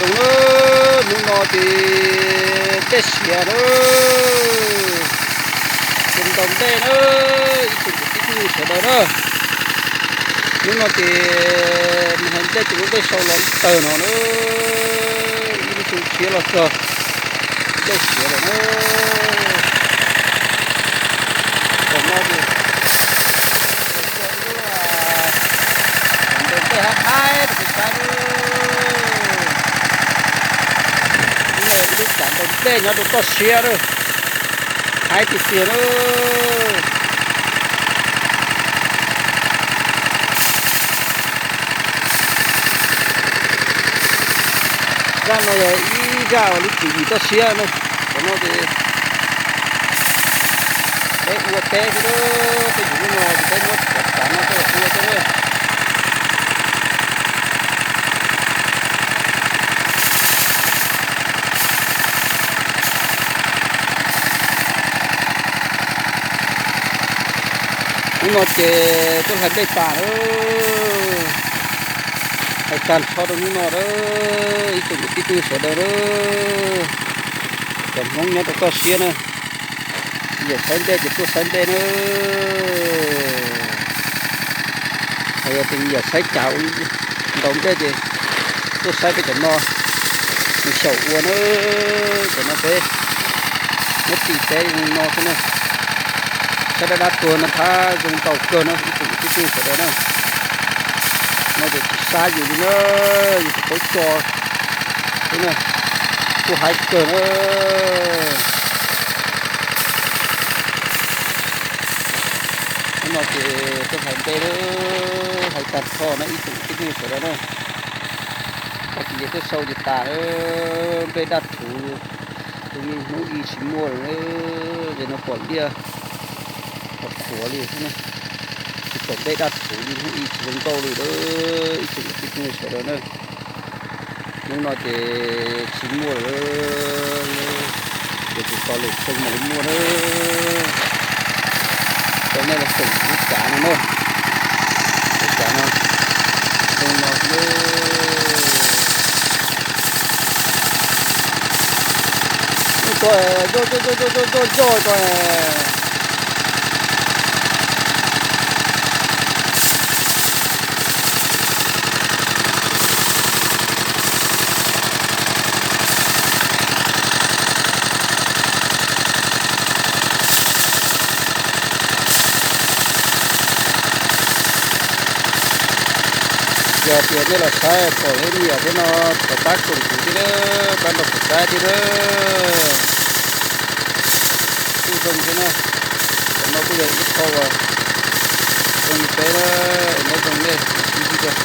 Zoo na, hnub no ces dej siav na, zoo ntaus dej na, ib tsoom kwv tij phooj ywg sawv daws na. Hnub no ces mus hais dej ces lub dej sau los ib tawg no na, ib lub xyoo tshiab los txog, dej siav lawm na. Tam no ces ua ib lub, ntawm dej haib haib rau pem saib na. Ib lub tsam ntawm dej nyob rau toj siab na, haib tiag tiag na. Zaj no yog ib zaj uas lub tswv yim toj siab na. Tam no ces peb ua teb xwb, peb yuav lub no ces peb muab cov tsav no coj los ua xwb na. Hnub no ces tuaj hlais dej tas na, hlais tag nrho rau hnub no na, ib tsoom kwv tij phooj ywg sawv daws na, cov Hmoob nyob rau toj siab na, yam saib dej ces tuaj saib dej na. Hos yog tias yam saib cav ua ntaus dej ces tuaj saib peb cov no, nws xyaum ua na. Cov no peb muab tis teb zoo no xwb na. Saib dab dab tuag no thab zoo ntaus kawg na ib tsoom kwv tij phooj ywg sawv daws na. No ces tsis sab yus li na, yus tsis paub tso xwb na, kuj haib kawg na. Hnub no ces tuaj hlais dej na, hlais tag nrho na ib tsoom kwv tij phooj ywg sawv daws na. Tag kis ces tuaj sau ces tas na, nplej daj rhuv, tus me hnub i tsis muaj lawm, ces no pom liaj qhuav qhuav li xwb na. Tsis pom nplej daj rhuv li, hnub i tsis zoo nkauj li lawm ib tsoom kwv tij phooj ywg sawv daws na. Hnub no ces tsis muaj lawm, ces tus tau lwm xyoo mam li muaj na. Cov nej los koom lub tsav no na, lub tsav no zoo no xwb na. Ub, tuaj, tuaj, tuaj, tuaj, tuaj, tuaj, tuaj, tuaj. Yog tias nej los saib pom lub me nyuam thiab no, thov pab koom kuv thiab na, pab nrog kuv saib thiab na. Kuj zoo thiab na, cov no kuj yog ib qho uas zoo li peb na, es nyob zoo nej sib ntsib dua.